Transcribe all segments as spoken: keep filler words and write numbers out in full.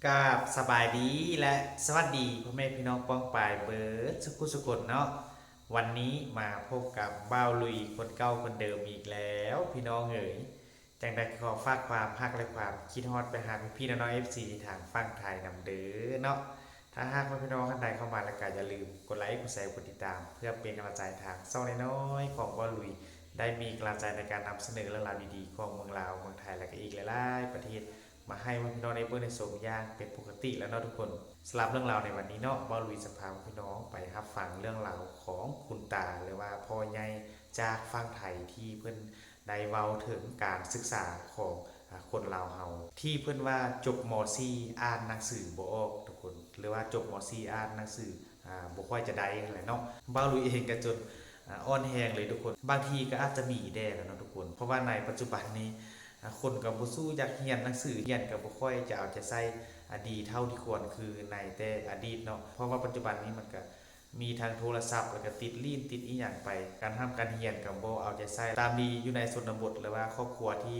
ครับ สบายดีและสวัสดีพ่อแม่พี่น้องป้องปายเบิดสุขุสุคนเนาะ วันนี้มาพบกับบ่าวลุยคนเก่าคนเดิมอีกแล้วพี่น้องเอ๋ย จังใดก็ขอฝากความฮักและความคิดฮอดไปหาพี่ๆน้องๆ เอฟซี ที่ทางฝั่งไทยนำเด้อเนาะ ถ้าหากว่าพี่น้องท่านใดเข้ามาแล้วก็อย่าลืมกดไลค์ กดแชร์ กดติดตาม เพื่อเป็นกำลังใจทางช่องน้อยๆของบ่าวลุย ได้มีกำลังใจในการนำเสนอเรื่องราวดีๆของเมืองลาว เมืองไทย และก็อีกหลายๆประเทศ มาให้พี่น้องได้เบิ่งได้ชมอย่างเป็นปกติแล้วเนาะทุกคน สำหรับเรื่องราวในวันนี้เนาะ บ่าวลุยจะพาพี่น้องไปรับฟังเรื่องราวของคุณตา หรือว่าพ่อใหญ่จากฝั่งไทยที่เพิ่นได้เว้าถึงการศึกษาของ อ่า คนลาวเฮา ที่เพิ่นว่าจบ ม.สี่ อ่านหนังสือบ่ออกทุกคน หรือว่าจบ ม.สี่ อ่านหนังสือ อ่า บ่ค่อยจะได้นั่นแหละเนาะ บ่าวลุยเองก็จน อ่า อ่อนแฮงเลยทุกคน บางทีก็อาจจะมีแด่แหละเนาะทุกคน เพราะว่าในปัจจุบันนี้ อ่า คนก็บ่สู้อยากเรียนหนังสือ เรียนก็บ่ค่อยจะเอาใจใส่ อ่า ดีเท่าที่ควรคือในแต่อดีตเนาะ เพราะว่าปัจจุบันนี้มันก็ มีทั้งโทรศัพท์ แล้วก็ติดลีนติดอีหยังไป การร่ำการเรียนก็บ่เอาใจใส่ ตามดีอยู่ในชนบท หรือว่าครอบครัวที่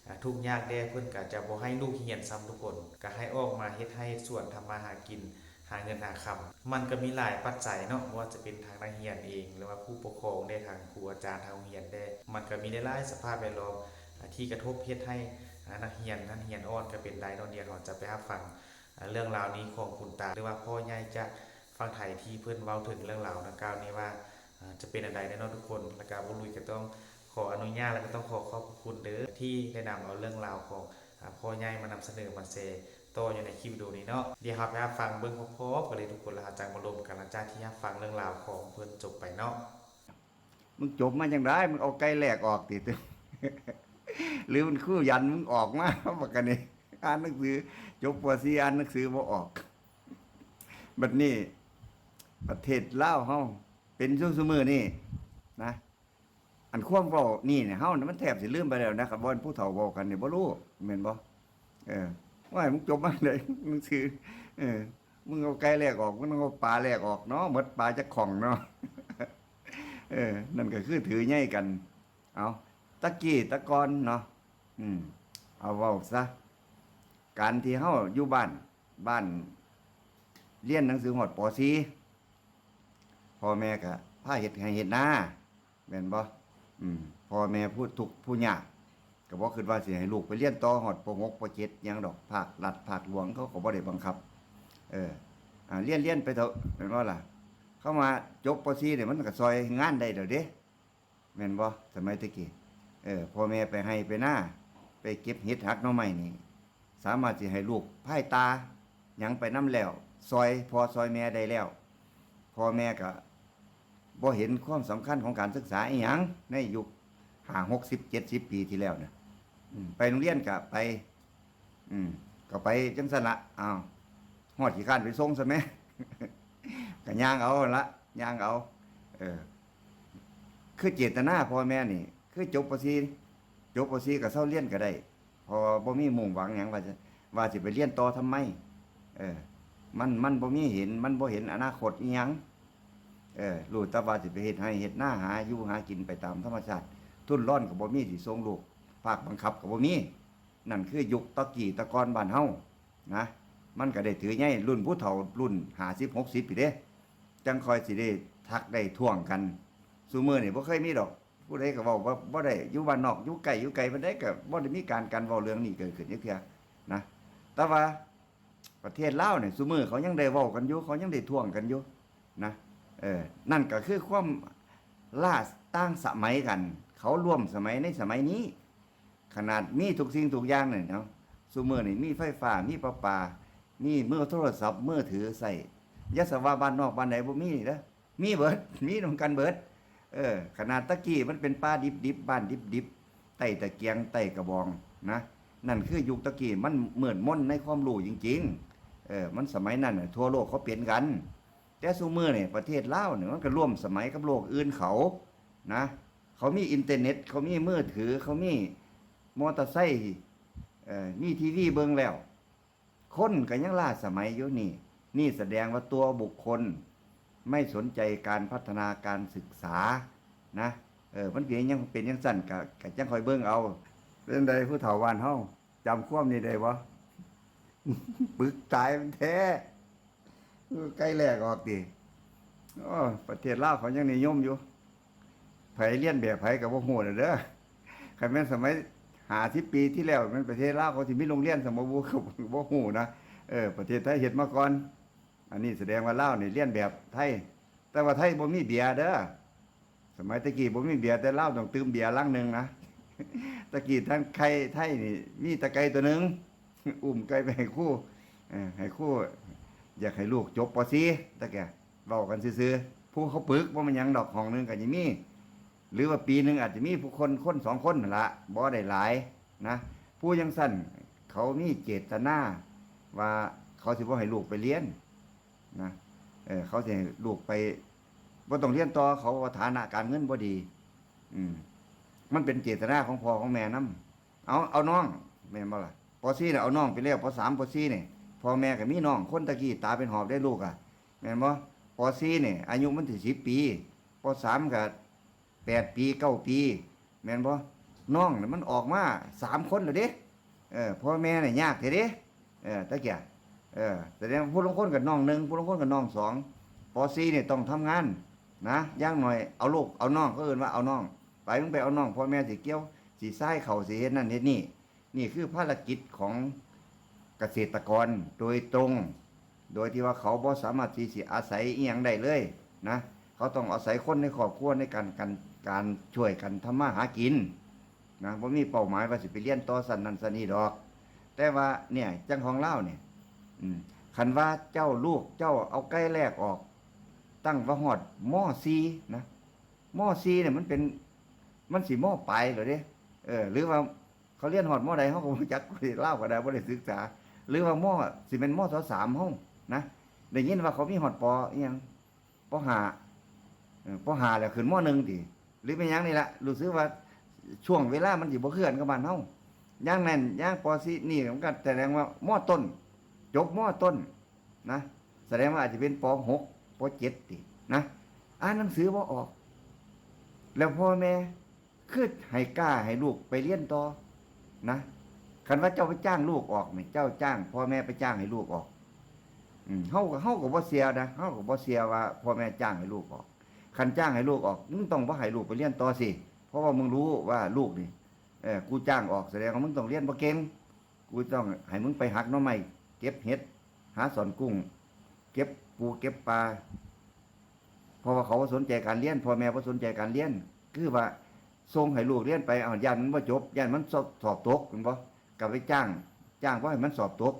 อ่า ทุกข์ยากแด่ เพิ่นก็จะบ่ให้ลูกเรียนซ้ำทุกคน ก็ให้ออกมาเฮ็ดไร่เฮ็ดสวน ทำมาหากิน หาเงินหาคำ มันก็มีหลายปัจจัยเนาะ บ่ว่าจะเป็นทางนักเรียนเอง หรือว่าผู้ปกครองแด่ ทางครูอาจารย์ ทางโรงเรียนแด่ มันก็มีหลายๆสภาพแวดล้อม อ่า ที่กระทบเฮ็ดให้ อ่า นักเรียนนั้นเรียนอ่อนก็เป็นได้เนาะ เดี๋ยวเราจะไปรับฟัง อ่า เรื่องราวนี้ของคุณตา หรือว่าพ่อใหญ่จากฝั่งไทยที่เพิ่นเว้าถึงเรื่องราวดังกล่าวนี้ว่า อ่า จะเป็นอันใดแน่นอนทุกคน แล้วก็บ่าวลุยก็ต้องขออนุญาต แล้วก็ต้องขอขอบพระคุณเด้อ ที่ได้นำเอาเรื่องราวของ อ่า พ่อใหญ่มานำเสนอมาแชร์ต่ออยู่ในคลิปวิดีโอนี้เนาะ เดี๋ยวเราไปรับฟังเบิ่งพร้อมๆกันเลยทุกคน แล้วเราจั่งมาลมกันหลังจากที่รับฟังเรื่องราวของเพิ่นจบไปเนาะ มึงจบมาจั่งใด มึงเอาไก่แลกออกติ หรือมันคือยันมึงออกมา บักกะนี่ อ่านหนังสือ จบ ป.สี่ อ่านหนังสือบ่ออก บัดนี้ ประเทศลาวเฮา เป็นอยู่ซุมื้อนี้นะ อันความเว้านี่เนี่ย เฮานี่มันแทบสิลืมไปแล้วนะ คันบ่แม่นผู้เฒ่าเว้ากันนี่บ่รู้ แม่นบ่ เออ ว่ามึงจบมาได๋ หนังสือ เออ มึงเอาไก่แลกออก มึงเอาปลาแลกออกเนาะ หมดปลาจักข้องเนาะ เออ นั่นก็คือถือใหญ่กัน เอา ตะกี้ตะก่อนเนาะ อืม เอาเว้าซะ การที่เฮาอยู่บ้าน บ้าน เรียนหนังสือฮอด ป.สี่ พ่อแม่ก็พาเฮ็ดไร่เฮ็ดนา แม่นบ่ อืม พ่อแม่ผู้ทุกข์ผู้ยาก ก็บ่คิดว่าสิให้ลูกไปเรียนต่อฮอด ป.หก ป.เจ็ด หยังดอก ภาครัฐภาคหลวงเขาก็บ่ได้บังคับ เออ อ่า เรียน เรียนไปเถาะ แม่นบ่ล่ะ เข้ามาจบ ป.สี่ นี่มันก็ซ่อยงานได้แล้วเด้ แม่นบ่ สมัยแต่กี้ เออ พ่อแม่ไปไร่ไปนา ไปเก็บเห็ดหักหน่อไม้นี่ สามารถสิให้ลูกพายตาหยังไปนำแล้ว ซ่อยพ่อซ่อยแม่ได้แล้ว พ่อแม่ก็บ่เห็นความสำคัญของการศึกษาอิหยัง ในยุคห้า หกสิบ เจ็ดสิบปีที่แล้วน่ะ อืม ไปโรงเรียนก็ไป อืม ก็ไปจั่งซั้นละ อ้าว ฮอดขี้คร้านไปส่งซะแหม ก็ย่างเอาหั่นละ ย่างเอา เออ คือเจตนาพ่อแม่นี่ คือจบ ป.สี่ จบ ป.สี่ ก็เซาเรียนก็ได้ เพราะว่าบ่มีมุ่งหวังหยังว่าจะ ว่าสิไปเรียนต่อทำไม เออ มัน มันบ่มีเห็น มันบ่เห็นอนาคตอิหยัง เออ รู้แต่ว่าสิไปเฮ็ดไร่เฮ็ดนา หาอยู่หากินไปตามธรรมชาติ ทุนรอนก็บ่มีสิส่งลูก ภาคบังคับก็บ่มี นั่นคือยุคตะกี้ตะก่อนบ้านเฮานะ มันก็ได้ถือใหญ่ รุ่นผู้เฒ่า รุ่นห้าสิบ หกสิบพี้เด้ จั่งค่อยสิได้ทักได้ท้วงกัน ซุมื้อนี่บ่เคยมีดอก ผู้ใดก็เว้าบ่ บ่ได้ อยู่บ้านนอก อยู่ใกล้ อยู่ไกลปานใดก็บ่ได้มีการ การเว้าเรื่องนี้เกิดขึ้นจักเทื่อนะ แต่ว่าประเทศลาวนี่ ซุมื้อเขายังได้เว้ากันอยู่ เขายังได้ท้วงกันอยู่นะ เออ นั่นก็คือความล้าต่างสมัยกัน เขาร่วมสมัยในสมัยนี้ ขนาดมีทุกสิ่งทุกอย่างนี่เนาะ ซุมื้อนี่มีไฟฟ้า มีประปา มีมือโทรศัพท์มือถือใช้ อย่าสะว่าบ้านนอกบ้านใดบ่มีเด้อ มีเบิด มีนำกันเบิด เออ ขนาดตะกี้มันเป็นป่าดิบๆ บ้านดิบๆ ใต้ตะเกียง ใต้กระบองนะ นั่นคือยุคตะกี้มันมืดมนในความรู้จริงๆ เออ มันสมัยนั้นน่ะทั่วโลกเขาเป็นกัน แต่ซุมื้อนี่ประเทศลาวนี่มันก็ร่วมสมัยกับโลกอื่นเขานะ เขามีอินเทอร์เน็ต เขามีมือถือ เขามีมอเตอร์ไซค์ เอ่อ มีทีวีเบิ่งแล้ว คนก็ยังล้าสมัยอยู่นี่ นี่แสดงว่าตัวบุคคลไม่สนใจการพัฒนาการศึกษานะ เออ มันเป็นหยัง เป็นจั่งซั้น ก็ ก็จั่งค่อยเบิ่งเอา เป็นจั่งใดผู้เฒ่าบ้านเฮา จำความนี้ได้บ่ ปึกตายมันแท้ ไกลแลกออกติ โอ้ ประเทศลาวเขายังนิยมอยู่ ไผเลียนแบบไผก็บ่ฮู้แล้วเด้อ คันแม่นสมัยห้าสิบปีที่แล้ว แม่นประเทศลาวเขาสิมีโรงเรียนสมบูรณ์ ก็บ่ฮู้นะ เออ ประเทศไทยเฮ็ดมาก่อน อันนี้แสดงว่าลาวนี่เลียนแบบไทย แต่ว่าไทยบ่มีเบียร์เด้อ สมัยตะกี้บ่มีเบียร์ แต่ลาวต้องตื่มเบียร์ลังหนึ่งนะ ตะกี้ทางไข่ไทยนี่มีแต่ไก่ตัวหนึ่ง อุ้มไก่ไปให้ครู เออ ให้ครู อยากให้ลูกจบ ป.สี่ ตะแก่ เว้ากันซื่อๆ ผู้เขาปึก บ่แม่นหยังดอก ห้องหนึ่งก็สิมี หรือว่าปีหนึ่งอาจจะมีผู้คน คนสองคนนั่นละ บ่ได้หลายนะ ผู้จั่งซั้น เขามีเจตนาว่าเขาสิบ่ให้ลูกไปเรียนนะ เออ เขาสิให้ลูกไป บ่ต้องเรียนต่อ เขาว่าฐานะการเงินบ่ดี อืม มันเป็นเจตนาของพ่อของแม่นำ เอา เอาน้อง แม่นบ่ล่ะ ป.สี่ น่ะ เอาน้องไปแล้ว ป.สาม ป.สี่ นี่ พ่อแม่ก็มีน้อง คนตะกี้ตาเป็นหอบได้ลูกอ่ะ แม่นบ่ ป.สี่ นี่ อายุมันสิสิบปี ป.สาม ก็แปดปี เก้าปี แม่นบ่ น้องน่ะมันออกมาสามคนแล้วเด้ เออ พ่อแม่น่ะยากแท้เด้ เออ ตะกี้ เออ แสดงว่าผู้ลางคนก็น้องหนึ่ง ผู้ลางคนก็น้องสอง ป.สี่ นี่ต้องทำงานนะ อย่างน้อยเอาลูก เอาน้อง เขาเอิ้นว่าเอาน้อง ไป มึงไปเอาน้อง พ่อแม่สิเกี่ยว สิซายเข้า สิเฮ็ดนั่นเฮ็ดนี่ นี่คือภารกิจของเกษตรกรโดยตรง โดยที่ว่าเขาบ่สามารถที่สิอาศัยอิหยังได้เลยนะ เขาต้องอาศัยคนในครอบครัวในการ การ การช่วยกันทำมาหากินนะ บ่มีเป้าหมายว่าสิไปเรียนต่อชั้นนั้นชั้นนี้ดอก แต่ว่าเนี่ย จั่งของลาวเนี่ย อืม คันว่าเจ้าลูกเจ้าเอาไก่แลกออก ตั้งว่าฮอด ม.สี่ นะ ม.สี่ เนี่ยมันเป็น มันสิ ม.ปลายแล้วเด้ เออ หรือว่าเขาเรียนฮอด ม.ใด เฮาก็บ่รู้จัก ลาวก็ได้ บ่ได้ศึกษา หรือว่า ม.- สิเป็น ม.ศ.สาม เฮานะ ได้ยินว่าเขามีฮอด ป.อีหยัง ป.ห้า เออ ป.ห้า แล้วขึ้น ม.หนึ่ง ติ หรือเป็นหยังนี่ละ รู้สึกว่าช่วงเวลามันสิบ่คือกันกับบ้านเฮา อย่างนั้น อย่าง ป.สี่ นี่มันก็แสดงว่า ม.ต้น จบ ม.ต้น นะ แสดงว่าอาจจะเป็น ป.หก ป.เจ็ด ตินะ อ่านหนังสือบ่ออก แล้วพ่อแม่คือให้กล้าให้ลูกไปเรียนต่อนะ คันว่าเจ้าไปจ้างลูกออกนี่ เจ้าจ้าง พ่อแม่ไปจ้างให้ลูกออก อืม เฮาก็ เฮาก็บ่เชื่อนะ เฮาก็บ่เชื่อว่าพ่อแม่จ้างให้ลูกออก คันจ้างให้ลูกออก มึงต้องบ่ให้ลูกไปเรียนต่อสิ เพราะว่ามึงรู้ว่าลูกนี่ เออ กูจ้างออก แสดงว่ามึงต้องเรียนบ่เก่ง กูต้องให้มึงไปหักหน่อไม้ เก็บเห็ด หาซ่อนกุ้ง เก็บปูเก็บปลา เพราะว่าเขาบ่สนใจการเรียน พ่อแม่บ่สนใจการเรียน คือว่าส่งให้ลูกเรียนไป เอา ย้านมันบ่จบ ย้านมันสอบ สอบตก แม่นบ่ ก็ไปจ้าง จ้างบ่ให้มันสอบตก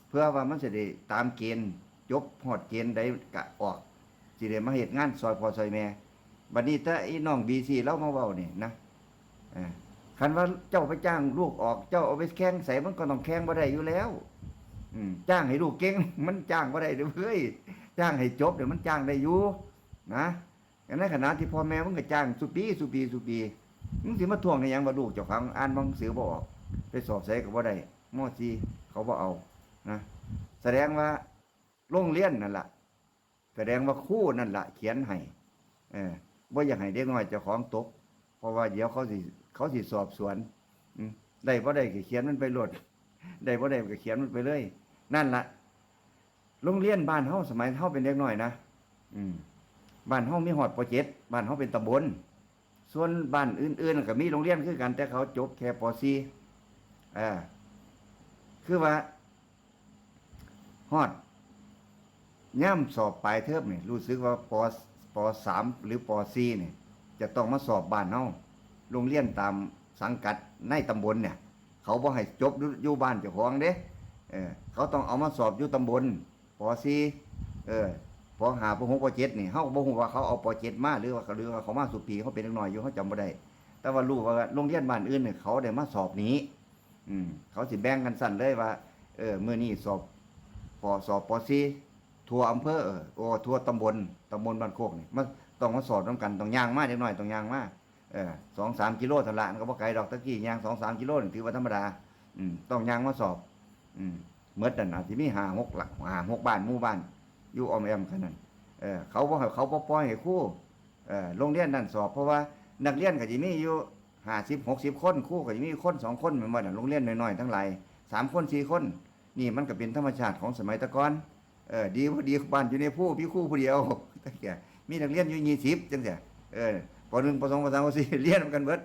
เพื่อว่ามันสิได้ตามเกณฑ์ จบฮอดเกณฑ์ใดก็ออก สิได้มาเฮ็ดงานซอยพ่อซอยแม่ บัดนี้ถ้าไอ้น้อง บีซี ลาวมาเว้านี่นะ เออ คันว่าเจ้าไปจ้างลูกออก เจ้าเอาไปแข่งใส่ มันก็ต้องแข่งบ่ได้อยู่แล้ว อืม จ้างให้ลูกเก่ง มันจ้างบ่ได้เด้อเว้ย จ้างให้จบเนี่ยมันจ้างได้อยู่นะ ในขณะที่พ่อแม่มึงก็จ้างซุปี ซุปี ซุปี มึงสิมาทวงในหยังว่าลูกเจ้าของอ่านหนังสือบ่ออก ไปสอบใส่ก็บ่ได้ ม.สี่ เขาบ่เอานะ แสดงว่าโรงเรียนนั่นล่ะ แสดงว่าครูนั่นล่ะเขียนให้ เออ บ่อยากให้เด็กน้อยเจ้าของตก เพราะว่าเดี๋ยวเขาสิ เขาสิสอบสวน อืม ได้บ่ได้ก็เขียนมันไปโลด ได้บ่ได้ก็เขียนมันไปเลย นั่นล่ะ โรงเรียนบ้านเฮาสมัยเฮาเป็นเด็กน้อยนะ อืม บ้านเฮามีฮอด ป.เจ็ด บ้านเฮาเป็นตำบล ส่วนบ้านอื่นๆก็มีโรงเรียนคือกัน แต่เขาจบแค่ ป.สี่ อ่า คือว่า ฮอดยามสอบปลายเทอมนี่ รู้สึกว่า ป.- ป.สาม หรือ ป.สี่ นี่ จะต้องมาสอบบ้านเฮา โรงเรียนตามสังกัดในตำบลเนี่ย เขาบ่ให้จบอยู่ อยู่บ้านเจ้าของเด้ เออ เขาต้องเอามาสอบอยู่ตำบล ป.สี่ เออ ป.ห้า ป.หก ป.เจ็ด นี่ เฮาก็บ่ฮู้ว่าเขาเอา ป.เจ็ด มา หรือว่า หรือว่าเขามาซุปี เฮาเป็นเด็กน้อยอยู่ เฮาจำบ่ได้ แต่ว่ารู้ว่าโรงเรียนบ้านอื่นนี่ เขาได้มาสอบนี้ อืม เขาสิแบ่งกันซั่นเลยว่า เออ มื้อนี้สอบ ป.- สอบ ป.สี่ ทั่วอำเภอ เออ โอ้ ทั่วตำบล ตำบลบ้านโคกนี่ มันต้องมาสอบนำกัน ต้องย่างมา เด็กน้อยต้องย่างมา เออ สองสามกิโลเท่านั้นล่ะ มันก็บ่ไกลดอก ตะกี้ย่างสองสามกิโลนี่ถือว่าธรรมดา อืม ต้องย่างมาสอบ อืม หมดนั่นน่ะ สิมีห้าหกหลัก ห้าหกบ้าน หมู่บ้าน อยู่อ้อมแอ้มกันนั่น เออ เขาบ่ให้ เขาบ่ปล่อยให้ครู เออ โรงเรียนนั่นสอบ เพราะว่านักเรียนก็สิมีอยู่ห้าสิบ หกสิบคน ครูก็สิมีคนสองคน แม่นบ่น่ะ โรงเรียนน้อยๆทั้งหลาย สามคน สี่คน นี่มันก็เป็นธรรมชาติของสมัยแต่ก่อน เออ ดีบ่ดี บ้านอยู่ในภู มีครูผู้เดียว แต่แก่มีนักเรียนอยู่ยี่สิบจังซี้ เออ ป.หนึ่ง ป.สอง ป.สาม ป.สี่ เรียนนำกันเบิด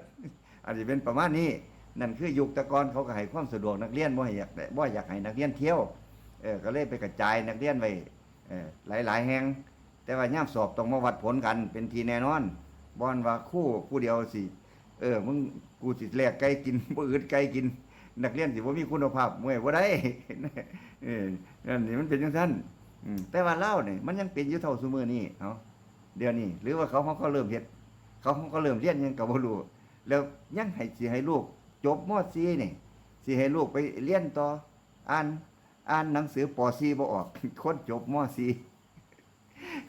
อาจจะเป็นประมาณนี้ นั่นคือยุคแต่ก่อนเขาก็ให้ความสะดวกนักเรียน บ่ให้อยากได้ บ่อยากให้นักเรียนเที่ยว เออ ก็เลยไปกระจายนักเรียนไว้ เออ หลายๆแห่ง แต่ว่ายามสอบต้องมาวัดผลกันเป็นที่แน่นอน บ่แม่นว่าครูผู้เดียวสิ เออ มึง กูสิแลกไก่กิน บ่อึดไก่กิน นักเรียนสิบ่มีคุณภาพ เว้ย บ่ได้ เออ นั่นนี่มันเป็นจังซั่น อืม แต่ว่าลาวนี่มันยังเป็นอยู่เท่าซุมื้อนี้ เอ้า เดี๋ยวนี้ หรือว่าเขา เขาก็เริ่มเฮ็ด เขา เขาก็เริ่มเรียนหยังก็บ่รู้ แล้วยังให้ สิให้ลูกจบ ม.สี่ นี่ สิให้ลูกไปเรียนต่อ อ่าน อ่านหนังสือ ป.สี่ บ่ออก คนจบ ม.สี่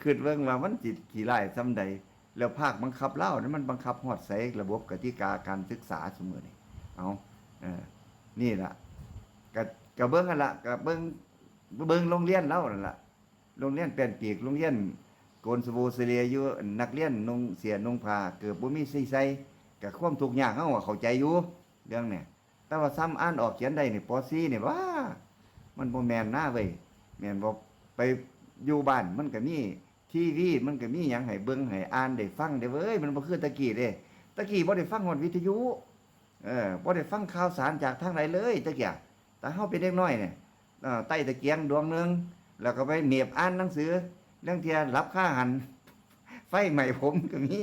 คิดเบิ่งว่ามันสิขี้ร้ายส่ำใด แล้วภาคบังคับลาวนี่มันบังคับฮอดไส ระบบกติกาการศึกษาซุมื้อนี้ เอา เออ นี่ล่ะ ก็ ก็เบิ่งหั่นล่ะ ก็เบิ่ง เบิ่งโรงเรียนลาวนั่นล่ะ โรงเรียนแป้นปีก โรงเรียนโกนสบู่เสลียอยู่ นักเรียนนุ่งเสื้อนุ่งผ้า เกิบบ่มีสิใส่ ก็ความทุกข์ยากเฮาก็เข้าใจอยู่ เรื่องเนี่ย แต่ว่าส่ำอ่านออกเขียนได้นี่ ป.สี่ นี่ ว้า มันบ่แม่นนาเว้ย แม่นบ่ ไปอยู่บ้านมันก็มีทีวี มันก็มีหยังให้เบิ่งให้อ่านได้ฟังเด้เว้ย มันบ่คือแต่กี้เด้ แต่กี้บ่ได้ฟังฮอดวิทยุ เออ บ่ได้ฟังข่าวสารจากทางใดเลยแต่กี้ แต่เฮาเป็นเด็กน้อยเนี่ย เอ่อ ไต้ตะเกียงดวงหนึ่ง แล้วก็ไปเหน็บอ่านหนังสือ ลางเทื่อหลับคาหั้น ไฟไหม้ผมก็มี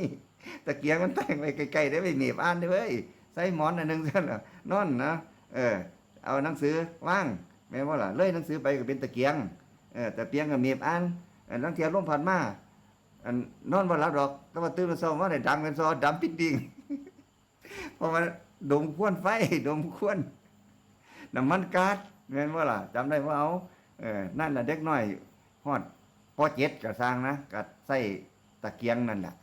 ตะเกียงมันตั้งไว้ใกล้ๆ ได้ไปเหน็บอ่านเด้อเว้ย ใส่หมอนอันหนึ่งซั่นล่ะ นอนนะ เออ เอาหนังสือวาง แม่นบ่ล่ะ เลยหนังสือไปก็เป็นตะเกียง เออ ตะเกียงก็เหน็บอ่าน เออ ลางเทื่อลมพัดมา อัน นอนบ่หลับดอก แต่ว่าตื่นมาเช้ามาได้ดังเป็นซอ ดำปิดดิ่ง เพราะว่าดมควันไฟ ดมควัน น้ำมันก๊าซ แม่นบ่ล่ะ จำได้บ่เอา เออ นั่นล่ะเด็กน้อย ฮอด ป.เจ็ด ก็ซ่างนะ ก็ใช้ตะเกียงนั่นล่ะ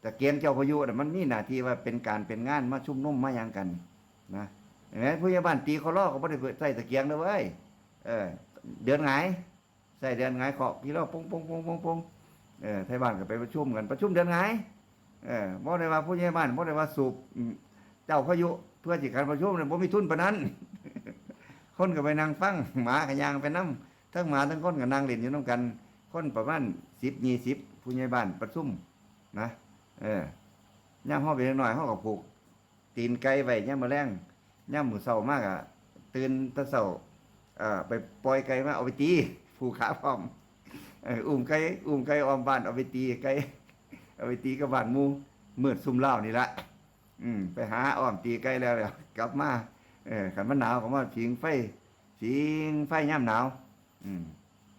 ตะเกียงเจ้าพายุน่ะ มันมีหน้าที่ว่าเป็นการเป็นงาน มาชุมนุมมาหยังกันนะ เห็นไหม ผู้ใหญ่บ้านตีคอลอก็บ่ได้ใช้ตะเกียงเด้อเว้ย เออ เดือนหงาย ใช้เดือนหงายเคาะ พี่เลาะ ปง ปง ปง ปง ปง เออ ไทบ้านก็ไปประชุมกัน ประชุมเดือนหงาย เออ บ่ได้ว่าผู้ใหญ่บ้าน บ่ได้ว่าสูบ อืม เจ้าพายุ เพื่อสิการประชุมเนี่ย บ่มีทุนปานนั้น คนก็ไปนั่งฟัง หมาก็ย่างไปนำ ทั้งหมาทั้งคนก็นั่งเล่นอยู่นำกัน คนประมาณสิบ ยี่สิบ ผู้ใหญ่บ้านประชุมนะ เออ ยามเฮาเป็นเด็กน้อย เฮาก็ผูก ตีนไก่ไว้ยามมื้อแลง ยามมื้อเช้ามาก็ตื่นแต่เช้า เอ่อ ไปปล่อยไก่มา เอาไปตี ผูกขาพร้อม เออ อุ้มไก่ อุ้มไก่อ้อมบ้าน เอาไปตีไก่ เอาไปตีกับบ้านหมู่ มืดซุ่มลาวนี่ละ อืม ไปหาอ้อมตีไก่แล้ว แล้วกลับมา เออ คันมันหนาวก็มาผิงไฟ ผิงไฟยามหนาว อืม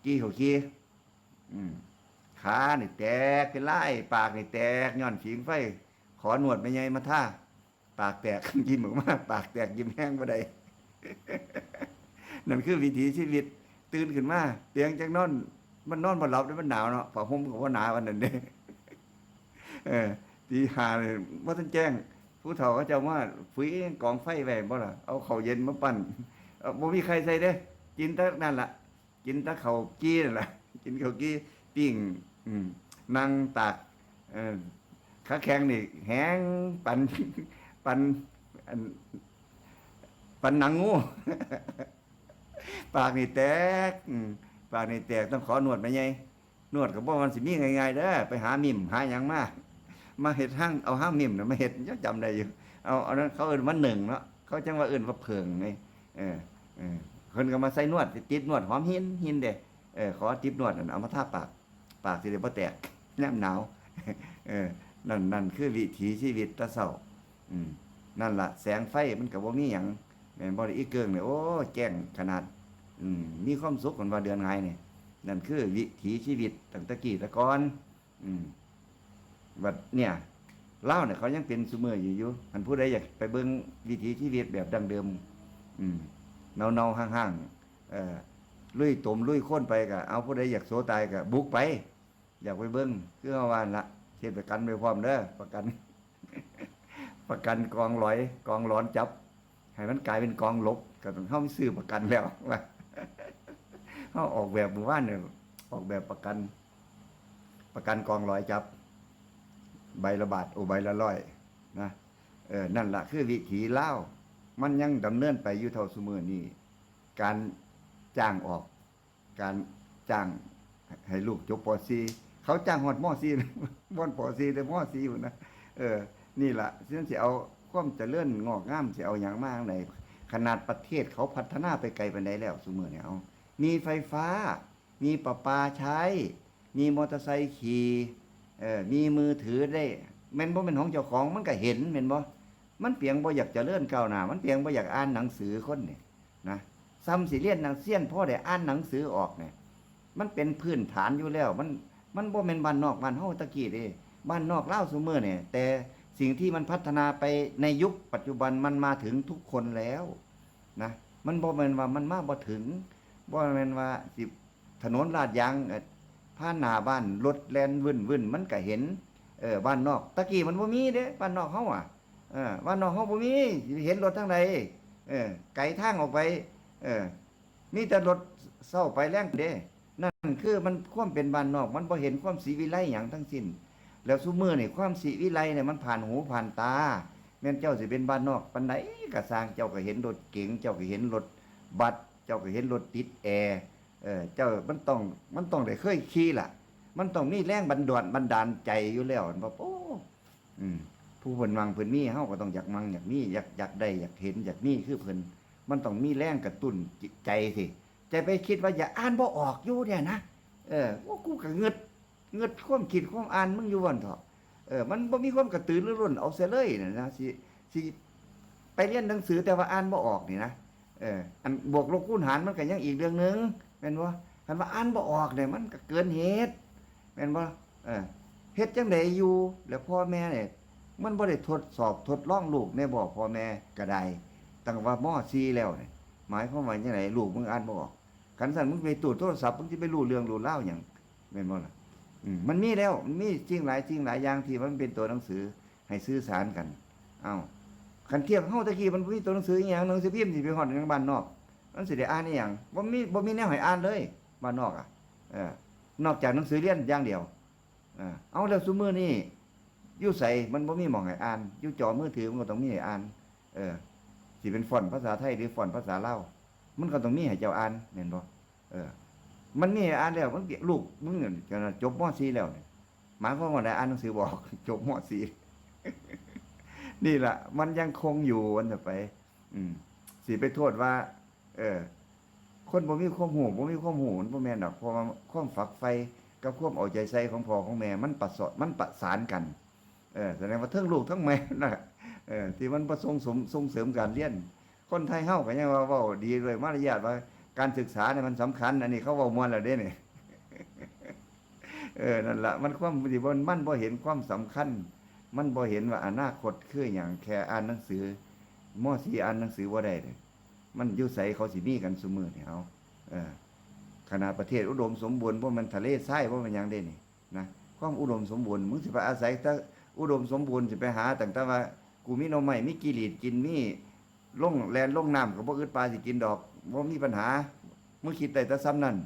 กี้เขาวกี้ อืม ขานี่แตกเป็นลาย ปากนี่แตกย้อนผิงไฟ ขอนวดแม่ใหญ่มาทา ปากแตก ยิ้มออกมา ปากแตกยิ้มแฮงบ่ได้ นั่นคือวิถีชีวิต ตื่นขึ้นมา เตียงจักนอน มันนอนบ่หลับเด้ มันหนาวเนาะ ผ้าห่มก็บ่หนาปานนั้นเด้ เออ ตีห้านี่บ่ทันแจ้ง ผู้เฒ่าเขาเจ้ามาฝึยกองไฟไว้บ่ล่ะ เอาข้าวเย็นมาปั้น เอ่อ บ่มีไข่ใส่เด้ กินแต่นั่นล่ะ กินแต่ข้าวกี้นั่นล่ะ กินข้าวกี้ปิ้ง อืม นั่งตาก เอ่อ ขาแข็งนี่แหงปัน ปัน อัน ปันหนังงู ปากนี่แตก อืม ปากนี่แตก ต้องขอนวดแม่ใหญ่ นวดก็บ่ว่ามันสิมีง่ายๆเด้อ ไปหามิมหาหยังมา มาเฮ็ดหาง เอาหางมิมน่ะมาเฮ็ด ยังจำได้อยู่ เอา เอานั้นเขาเอิ้นว่าหนึ่งเนาะ เขาจั่งว่าเอิ้นว่าเผิ่งไง เออ เออ เพิ่นก็มาใส่นวด ติดนวดหอมหิน หินเด้ เออ ขอติดนวดนั่น เอามาทาปาก ปากสิได้บ่แตก ยามหนาว เออ นั่น นั่นคือวิถีชีวิตแต่เช้า อืม นั่นล่ะ แสงไฟมันก็บ่มีหยัง แม่นบ่ล่ะ อีเกิ่งนี่ โอ้ แจ้งขนาด อืม มีความสุข เพิ่นว่าเดือนหงายนี่ นั่นคือวิถีชีวิตตั้งแต่กี้แต่ก่อน อืม บัดเนี่ย ลาวเนี่ยเขายังเป็นซุมื้ออยู่อยู่ คันผู้ใดอยากไปเบิ่งวิถีชีวิตแบบดั้งเดิม อืม เนาๆ ฮ้างๆ เอ่อ ลุยตมลุยโคลนไปก็ เอา ผู้ใดอยากโสตายก็บุกไป อยากไปเบิ่ง คือเฮาว่าหั่นละ เฮ็ดประกันไว้พร้อมเด้อ ประกัน ประกันกองหลอย กองหลอนจับ ให้มันกลายเป็นกองหลบ ก็ต้อง เฮามีซื้อประกันแล้ว ว่า เฮาออกแบบหมู่บ้านเนี่ย ออกแบบประกัน ประกันกองหลอยจับ ใบละบาท โอ้ ใบละร้อย นะ เออ นั่นล่ะ คือวิถีลาว มันยังดำเนินไปอยู่เท่าซุมื้อนี้ การ จ้างออก การจ้างให้ลูกจบ ป.สี่ เขาจ้างฮอด ม.สี่ บ่อน ป.สี่ แต่ ม.สี่ อยู่นะ เออ นี่ล่ะซึ่งสิเอาความเจริญงอกงามสิเอาหยังมาทางใด ขนาดประเทศเขาพัฒนาไปไกลปานใดแล้วซุมื้อนี้ เอา มีไฟฟ้า มีประปาใช้ มีมอเตอร์ไซค์ขี่ เออ มีมือถือได้ แม่นบ่แม่นของเจ้าของ มันก็เห็น แม่นบ่ มันเปียงบ่อยากเจริญก้าวหน้า มันเปียงบ่อยากอ่านหนังสือคนนี่นะ ซ้ำสิเรียนหนังเซียน พอได้อ่านหนังสือออกเนี่ย มันเป็นพื้นฐานอยู่แล้ว มัน มันบ่แม่นบ้านนอกบ้านเฮาตะกี้เด้ บ้านนอกลาวซุมื้อเนี่ย แต่สิ่งที่มันพัฒนาไปในยุคปัจจุบัน มันมาถึงทุกคนแล้วนะ มันบ่แม่นว่ามันมาบ่ถึง บ่แม่นว่าสิ ถนนลาดยาง เอ่อ ผ่านหน้าบ้าน รถแล่นวื่นๆ มันก็เห็น เออ บ้านนอก ตะกี้มันบ่มีเด้ บ้านนอกเฮาอะ เออ บ้านนอกเฮาบ่มี สิเห็นรถทางใด เออ ไกลทางออกไป เออ มีแต่รถเช้าไปแลงเด้ นั่นคือมันความเป็นบ้านนอก มันบ่เห็นความศรีวิไลหยังทั้งสิ้น แล้วซุมื้อนี่ความศรีวิไลเนี่ยมันผ่านหูผ่านตา แม่นเจ้าสิเป็นบ้านนอกปานใดก็ซ่าง เจ้าก็เห็นรถเก๋ง เจ้าก็เห็นรถบัส เจ้าก็เห็นรถติดแอร์ เออ เจ้า มันต้อง มันต้องได้เคยขี่ล่ะ มันต้องมีแรงบันดาล บันดาลใจอยู่แล้ว แม่นบ่ โอ้ อืม ผู้เพิ่นหวังเพิ่นมี เฮาก็ต้องอยากหวังอยากมี อยาก อยากได้ อยากเห็น อยากมีคือเพิ่น มันต้องมีแรงกระตุ้นจิตใจสิ จะไปคิดว่าอย่าอ่านบ่ออกอยู่เนี่ยนะ เออ โอ้ กูก็งึด งึดความคิดความอ่านมึงอยู่วันเถาะ เออ มันบ่มีความกระตือรือร้นเอาเสียเลยนะนะ สิ สิไปเรียนหนังสือแต่ว่าอ่านบ่ออกนี่นะ เออ อันบวกลบคูณหารมันก็ยังอีกเรื่องหนึ่ง แม่นบ่ คันว่าอ่านบ่ออกเนี่ยมันก็เกินเหตุ แม่นบ่ เออ เฮ็ดจั่งใดอยู่ แล้วพ่อแม่เนี่ย มันบ่ได้ทดสอบทดลองลูกแน่บ่ พ่อแม่ก็ได้ ตั้งว่า ม.สี่ แล้วเนี่ย หมายความว่าจั่งใด ลูกมึงอ่านบ่ออก คันซั่นมึงไปตู้โทรศัพท์ มึงสิไปรู้เรื่องรู้ราวหยัง แม่นบ่ล่ะ อืม มันมีแล้ว มันมีสิ่งหลายสิ่งหลายอย่างที่มันเป็นตัวหนังสือให้สื่อสารกัน เอ้า คันเทียบเฮาตะกี้มันบ่มีตัวหนังสืออีหยัง หนังสือพิมพ์สิไปฮอดหยังบ้านนอก มันสิได้อ่านอีหยัง บ่มี บ่มีแนวให้อ่านเลย บ้านนอกอะ เออ นอกจากหนังสือเรียนอย่างเดียว เออ เอา แล้วซุมื้อนี้อยู่ไสมันบ่มีหม่องให้อ่าน อยู่จอมือถือมันก็ต้องมีให้อ่าน เออ สิเป็นฟอนต์ภาษาไทยหรือฟอนต์ภาษาลาว มันก็ต้องมีให้เจ้าอ่าน แม่นบ่ เออ มันมีให้อ่านแล้ว มัน ลูกมึงเนี่ยจบ ม.สี่ แล้วเนี่ย หมายความว่าได้อ่านหนังสือบ่ออก จบ ม.สี่ นี่ล่ะ มันยังคงอยู่ ว่าซั่นไป อืม สิไปโทษว่า เออ คนบ่มีความรู้ บ่มีความรู้ มันบ่แม่นดอก เพราะว่าความฝักใฝ่กับความเอาใจใส่ของพ่อของแม่ มันประสอ- มันประสานกัน เออ แสดงว่าทั้งลูกทั้งแม่นะ เออ ที่มันบ่ส่งเสริม ส่งเสริมการเรียน คนไทยเฮาก็ยังว่าเว้าดีด้วยมารยาทว่าการศึกษาเนี่ยมันสำคัญ อันนี้เขาเว้าม่วนแล้วเด้นี่ เออ นั่นล่ะ มันความที่มัน มันบ่เห็นความสำคัญ มันบ่เห็นว่าอนาคตคือหยัง แค่อ่านหนังสือ ม.สี่ อ่านหนังสือบ่ได้เลย มันอยู่ไสเขาสิมีกันซุมื้อนี่ เอา เออ ขนาดประเทศอุดมสมบูรณ์ บ่แม่นทะเลทราย บ่แม่นหยังเด้นี่นะ ความอุดมสมบูรณ์ มึงสิไปอาศัยแต่อุดมสมบูรณ์ สิไปหาตั้งแต่ว่ากูมีหน่อไม้ มีขี้หรีดกิน มีลง แล่นลงน้ำก็บ่อึดปลาสิกินดอก บ่มีปัญหา มึงคิดได้แต่ส่ำนั้น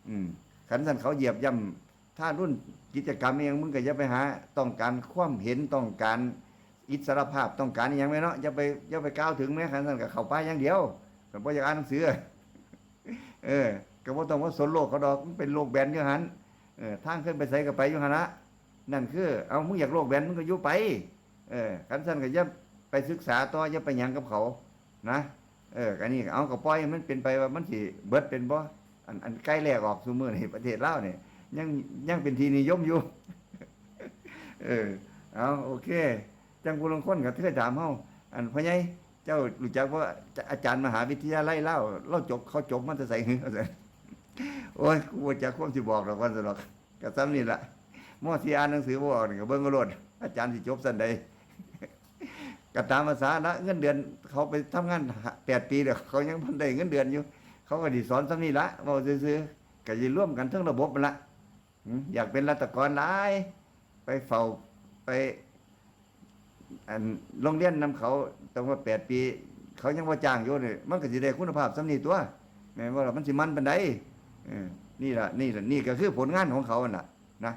อืม คันซั่นเขาเหยียบย่ำทารุณกิจกรรมอิหยัง มึงก็อย่าไปหา ต้องการความเห็น ต้องการอิสรภาพ ต้องการอิหยังแม่เนาะ อย่าไป อย่าไปกล่าวถึงแม่ คันซั่นก็เข้าป่าอย่างเดียว ก็บ่อยากอ่านหนังสือ เออ ก็บ่ต้องมาสนโลกเขาดอก มันเป็นโลกแบนอยู่หั่น เออ ทางเคยไปไสก็ไปอยู่หั่นละ นั่นคือ เอา มึงอยากโลกแบน มึงก็อยู่ไป เออ คันซั่นก็อย่าไปศึกษาต่อ อย่าไปหยังกับเขา นะ เออ อันนี้เอา ก็ปล่อยให้มันเป็นไป ว่ามันสิเบิดเป็นบ่ อัน อันไก่แลกออกซุมื้อนี่ ประเทศลาวนี่ ยัง ยังเป็นที่นิยมอยู่ เออ เอา โอเค จั่งผู้ลางคนก็เคยถามเฮา อัน พ่อใหญ่ เจ้ารู้จักบ่ อาจารย์มหาวิทยาลัยลาว ลาวจบ เขาจบมาแต่ไสหึ ว่าซั่น โอ้ย กูบ่จักความสิบอกดอก ว่าซั่นดอก ก็ส่ำนี่ล่ะ ม.สี่ อ่านหนังสือบ่ออกนี่ก็เบิ่งเอาโลด อาจารย์สิจบชั้นใด ก็ตามภาษาละ เงินเดือนเขาไปทำงานแปดปีแล้ว เขายังบ่ได้เงินเดือนอยู่ เขาก็สิสอนส่ำนี่ละ เว้าซื่อๆ ก็สิรวมกันทั้งระบบนั่นละ อืม อยากเป็นรัฐกรหลาย ไปเฝ้า ไป อัน โรงเรียนนำเขา ตั้งว่าแปดปี เขายังบ่จ้างอยู่นี่ มันก็สิได้คุณภาพส่ำนี่ตั๊ว แม่นบ่ล่ะ มันสิมันปานใด เออ นี่ล่ะ นี่ล่ะ นี่ก็คือผลงานของเขานั่นล่ะ นะ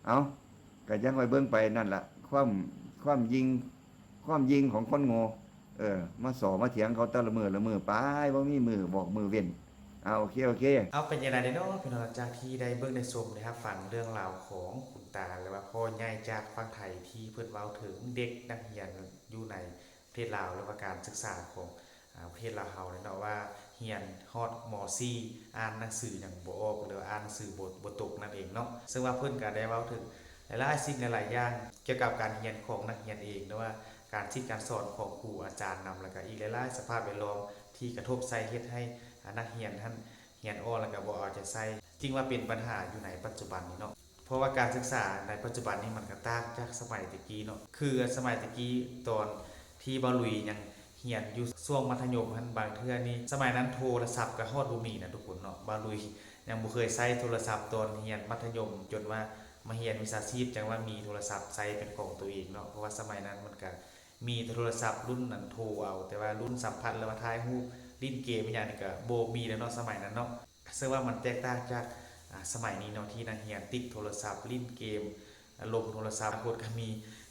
เอา ก็ยังค่อยเบิ่งไปนั่นล่ะ ความ ความยิ่ง ความยิ่งของคนโง่ เออ มาส่อมาเถียงเขาแต่ละมื้อละมื้อไป บ่มีมื้อบอกมื้อเว้น เอาโอเคโอเค เอาเป็นยังไงเนาะพี่น้อง หลังจากที่ได้เบิ่งได้ชมได้รับฟังเรื่องราวของคุณตาหรือว่าพ่อใหญ่จากฝั่งไทยที่เพิ่นเว้าถึงเด็กนักเรียนอยู่ในประเทศลาวหรือว่าการศึกษาของอ่าประเทศลาวเฮาเนี่ยเนาะว่าเรียนฮอด ม.สี่ อ่านหนังสือหยังบ่ออกหรือว่าอ่านหนังสือบ่บ่ตกนั่นเองเนาะ ซึ่งว่าเพิ่นก็ได้เว้าถึงหลายๆสิ่งหลายๆอย่างเกี่ยวกับการเรียนของนักเรียนเองหรือว่าการสิทธิ์การสอนของครูอาจารย์นำแล้วก็อีกหลายๆสภาพแวดล้อมที่กระทบใส่เฮ็ดให้อ่านักเรียนหั้น เรียนอ่อนแล้วก็บ่เอาใจใส่ จึงว่าเป็นปัญหาอยู่ในปัจจุบันนี้เนาะ เพราะว่าการศึกษาในปัจจุบันนี้มันก็ต่างจากสมัยแต่กี้เนาะ คือสมัยแต่กี้ตอนที่บ่าวลุยยังเรียนอยู่ช่วงมัธยมหั้น บางเทื่อนี่สมัยนั้นโทรศัพท์ก็ฮอดบ่มีนะทุกคนเนาะ บ่าวลุยยังบ่เคยใช้โทรศัพท์ตอนเรียนมัธยม จนว่ามาเรียนวิชาชีพจั่งว่ามีโทรศัพท์ใช้เป็นของตัวเองเนาะ เพราะว่าสมัยนั้นมันก็มีแต่โทรศัพท์รุ่นนั้นโทรเอา แต่ว่ารุ่นสัมผัสหรือว่าถ่ายรูปเล่นเกมอิหยังนี่ก็บ่มีแล้วเนาะ สมัยนั้นเนาะ ซึ่งว่ามันแตกต่างจากอ่าสมัยนี้เนาะ ที่นักเรียนติดโทรศัพท์เล่นเกม ลงโทรศัพท์ บางคนก็มี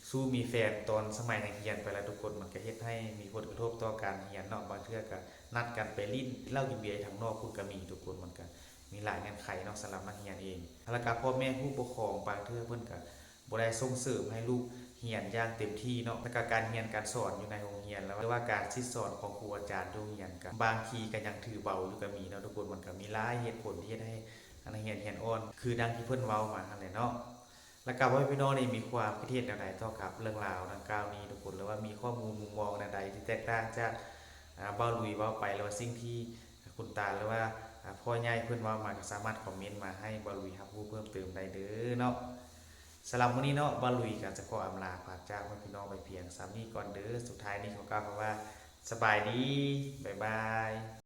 ชู้มีแฟนตอนสมัยนักเรียนไปแล้วทุกคน มันก็เฮ็ดให้มีผลกระทบต่อการเรียนเนาะ บางเทื่อก็นัดกันไปเล่นเหล้ากินเบียร์ทางนอกพุ้นก็มีทุกคน มันก็มีหลายเงื่อนไขเนาะสำหรับนักเรียนเอง แล้วก็พ่อแม่ผู้ปกครองบางเทื่อเพิ่นก็บ่ได้ส่งเสริมให้ลูกเรียนอย่างเต็มที่เนาะ แล้วก็การเรียนการสอนอยู่ในโรงเรียน แล้วหรือว่าการสิทธิ์สอนของครูอาจารย์อยู่โรงเรียนก็บางทีก็ยังถือเบาอยู่ก็มีเนาะทุกคน มันก็มีหลายเหตุผลที่เฮ็ดให้นักเรียนเรียนอ่อน คือดังที่เพิ่นเว้ามาหั้นแหละเนาะ แล้วก็พ่อแม่พี่น้องนี่มีความคิดเห็นแนวใดต่อกับเรื่องราวดังกล่าวนี้ทุกคน หรือว่ามีข้อมูลมุมมองแนวใดที่แตกต่างจากอ่าบ่าวลุยเว้าไป หรือว่าสิ่งที่คุณตาหรือว่าอ่าพ่อใหญ่เพิ่นเว้ามาก็สามารถคอมเมนต์มาให้บ่าวลุยรับรู้เพิ่มเติมได้เด้อเนาะ สำหรับมื้อนี้เนาะ บ่าวลุยก็จะขออำลาพาจากพ่อแม่พี่น้องไปเพียงส่ำนี้ก่อนเด้อ สุดท้ายนี้ขอกล่าวคำว่าสบายดี บ๊ายบาย